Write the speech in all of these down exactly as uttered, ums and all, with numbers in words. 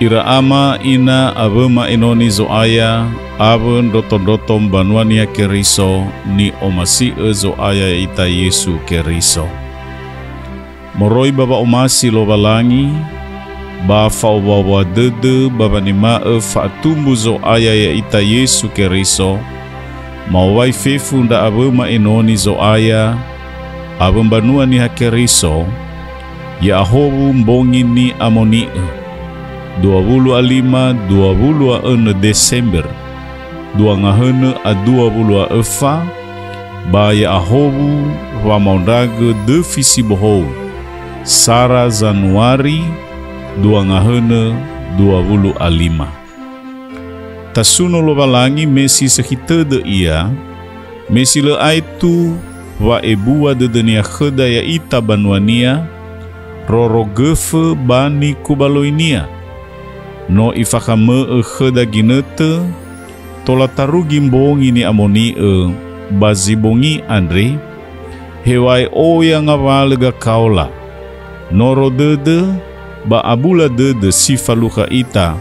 Ira ama, ina, awöma enoni Zo'aya, awö ndrotondroto mbanua Niha Keriso, ni'omasi'ö Zo'aya ya'ita Yesu Keriso. Moroi ba wa'omasi Lowalangi, ba fa'owuawua dödö ba wanema'ö fa'atumbu Zo'aya ya'ita Yesu Keriso, ma'owai fefu ndra awöma enoni Zo'aya, awö mbanua Niha Keriso, ya'ahowu mbongi ni'amoni'ö, dua wulu a lima, dua wulu a önö Desember, dua ngahönö a dua wulu a öfa, ba ya'ahowu wamaondragö döfi si bohou, sara Zanuari, dua ngahönö dua wulu a lima. Tasuno Lowalangi me si sökhi tödö Ia, me si lö aetu wa'ebua dödö-Nia khöda ya'ita banua-Nia, rorogöfö ba nikubaloinia. No Ifakhamö'ö khöda ginötö, tola tarugi mbongi ni'amoni'ö ba zi bongi andre, heŵa'ae oya ngawalö gakaola, noro dödö, ba abula dödö si falukha ita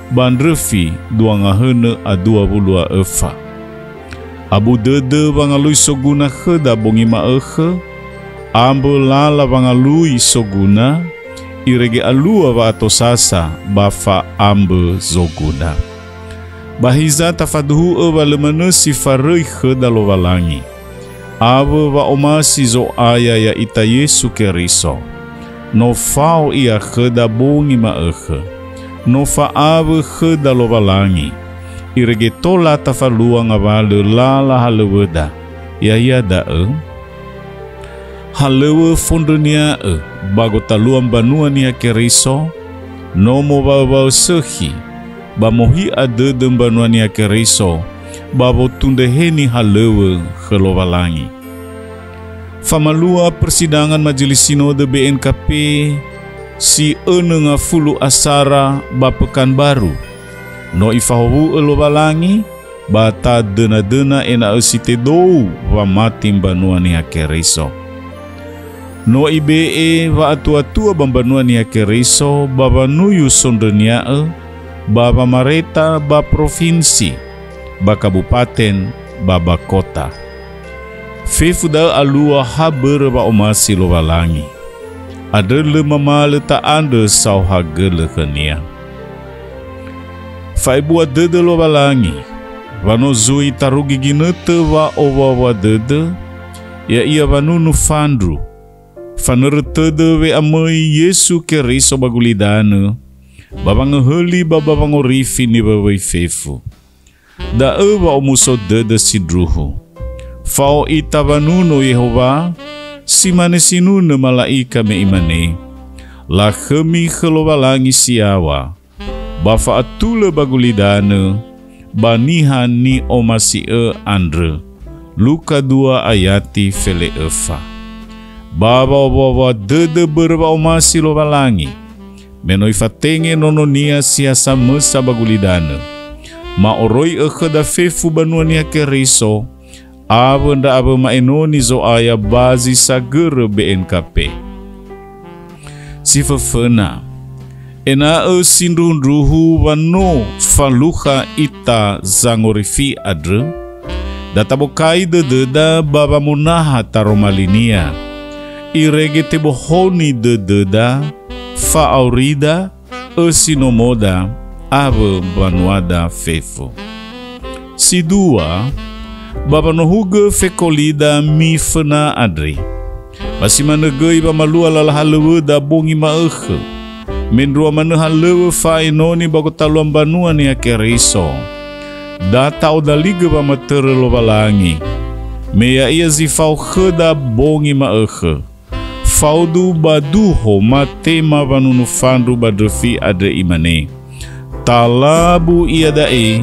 ba ndröfi dua ngahönö a dua wulu a öfa. Abu dödö wangalui soguna khöda bongi ma'ökhö, ambö lala wangalui soguna, irege alua wa'atosasa ba fa'ambö zoguna. Ba hiza tafaduhu'ö wa lö manö si faröi khöda Lowalangi, awö wa'omasi Zo'aya ya'ita Yesu Keriso. No fao Ia khöda bongi ma'ökhö. No fa'awö khöda Lowalangi, irege tola tafalua ngawalö lala halöwöda, ya'ia da'ö, halöwö fondrönia'ö ba gotalua mbanua Niha Keriso, no mowaöwaö sökhi, ba mohi'a dödö mbanua Niha Keriso ba wotundreheni halöwö khö Lowalangi. Famalua persidangan Majelis Sinodö B N K P si önö ngafulu asara ba Pekanbaru, no Ifahowu'ö Lowalangi, ba tadönadöna ena'ö si tedou wamati mbanua Niha Keriso. No Ibe'e wa'atuatua ba mbanua Niha Keriso ba wanuyu sondrönia'ö, ba wamareta, ba profinsi, ba kabupaten, ba ba kota. Fefu da'ö alua ha börö wa'omasi Lowalangi. Andrö lö mamalö ta'andrö saohagölö khö-Nia. Fa'ebua dödö Lowalangi, wa no zui tarugi ginötö wa'owuawua dödö, ya'ia wanunu fandru, fanörö tödö we'amöi Yesu Keriso ba gulidanö, ba wangöhöli ba ba wangorifi niwöwöi fefu. Da'ö wa'omuso dödö sindruhu. Fao ita wanuno Yehowa, si mane sinunö mala'ika me imane, "Lakhömi khö Lowalangi si yaŵa, ba fa'atulö ba gulidanö, ba niha ni'omasi'ö andrö." Luka dua ayati fele öfa. Ba wa'owuawua dödö börö wa'omasi Lowalangi, me no Ifatenge Nono-Nia si ha samösa ba gulidanö, ma'oroi'ö khöda fefu banua Niha Keriso, awö ndra awöma enoni Zo'aya ba zi sagörö B N K P. Si föföna, ena'ö sindruhundruhu wa no falukha ita zangorifi andrö, da tabokai dödöda ba wamonaha taroma linia. Irege tebohoni dödöda, fa'aurida, ösi nomoda, awö mbanuada fefu. Si dua, ba wanohugö fekolida miföna andre. Ba si manö göi wamalua lala halöwöda bongi ma'ökhö, mendrua manö halöwö fa'aenoni ba gotalua mbanua Niha Keriso. Da ta'odaligö wamatörö Lowalangi, me Ya'ia zi fao khöda bongi ma'ökhö. Faudu ba duho matema wanunu fandru ba ndröfi andre imane, "Talabu iada'e,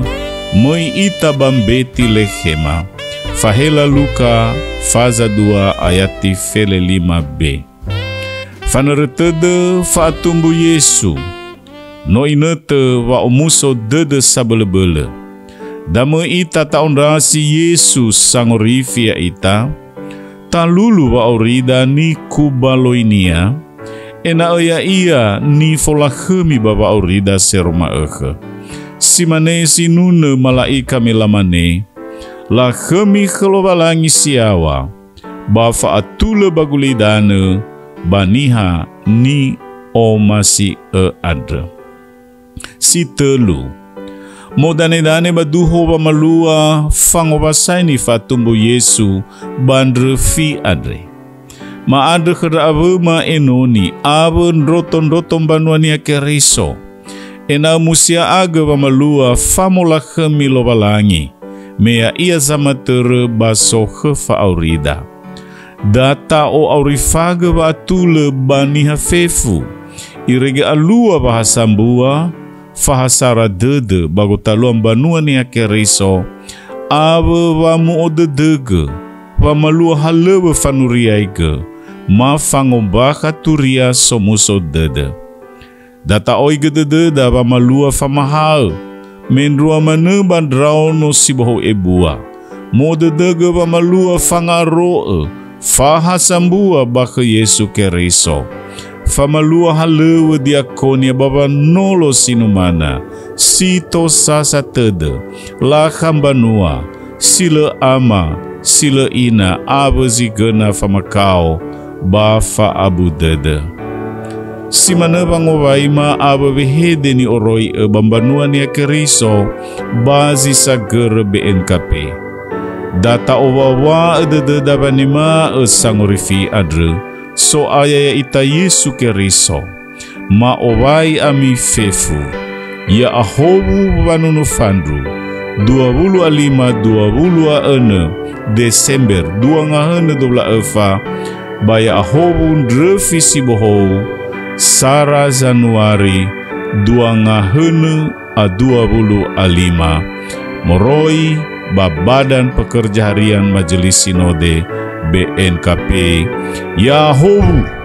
möi ita ba Mbetilekhema." Fahela Luka, faza dua, ayati fele lima b. Fanörö tödö fa'atumbu Yesu, no inötö wa'omuso dödö sabölöbölö. Da möi ita ta'ondrasi Yesu sangorifi ya'ita, talulu wa'aurida nikubaloinia, ena'ö ya'ia nifolakhömi ba wa'aurida sero ma'ökhö. Si mane sinunö mala'ika me lamane, "Lakhömi khö Lowalangi si yaŵa, ba fa'atulö ba gulidanö ba niha ni'omasi'ö andrö." Si tölu, modanedane ba duho wamalua fangowasai nifa'atumbu Yesu ba ndröfi andre. Ma'andrö khö ndra awöma enoni awö ndrotondroto mbanua Niha Keriso, ena'ö musia'agö wamalua famolakhömi Lowalangi, me ya'ia zamatörö ba sokhö fa'aurida. Da ta'o'aurifagö wa'atulö ba niha fefu, irege alua wa ha sambua, fa ha sara dödö ba gotalua mbanua Niha Keriso, awö wamu'odödögö wamalua halöŵö fanuriaigö, ma fangombakha turia somuso dödö. Da ta'oigö dödöda wamalua famahaö, mendrua manö ba ndraono si bohou ebua. Modödögö wamalua fangaro'ö, fa ha sambua ba khö Yesu Keriso. Famalua halöŵö diakonia ba wanolo si numana, si tosasa tödö, lakha mbanua, si lö ama, si lö ina, awö zi göna famakao ba fa'abu dödö. Si manö wangowaima awö wehede ni'oroi'ö ba mbanua Niha Keriso ba zi sagörö B N K P. Da ta'owawa'ö dödöda wanema'ö Sangorifi andrö, So'aya ya'ita Yesu Keriso. Ma'owai ami fefu. Ya'ahowu wanunu fandru, dua wulu a lima dua wulu a önö Desember dua ngahönö dua wulu a öfa, ba ya'ahowu ndröfi si bohou, sara Zanuari dua ngahönö a dua wulu a lima, moroi ba Badan Pekerja Harian Majelis Sinode B N K P. Ya'ahowu!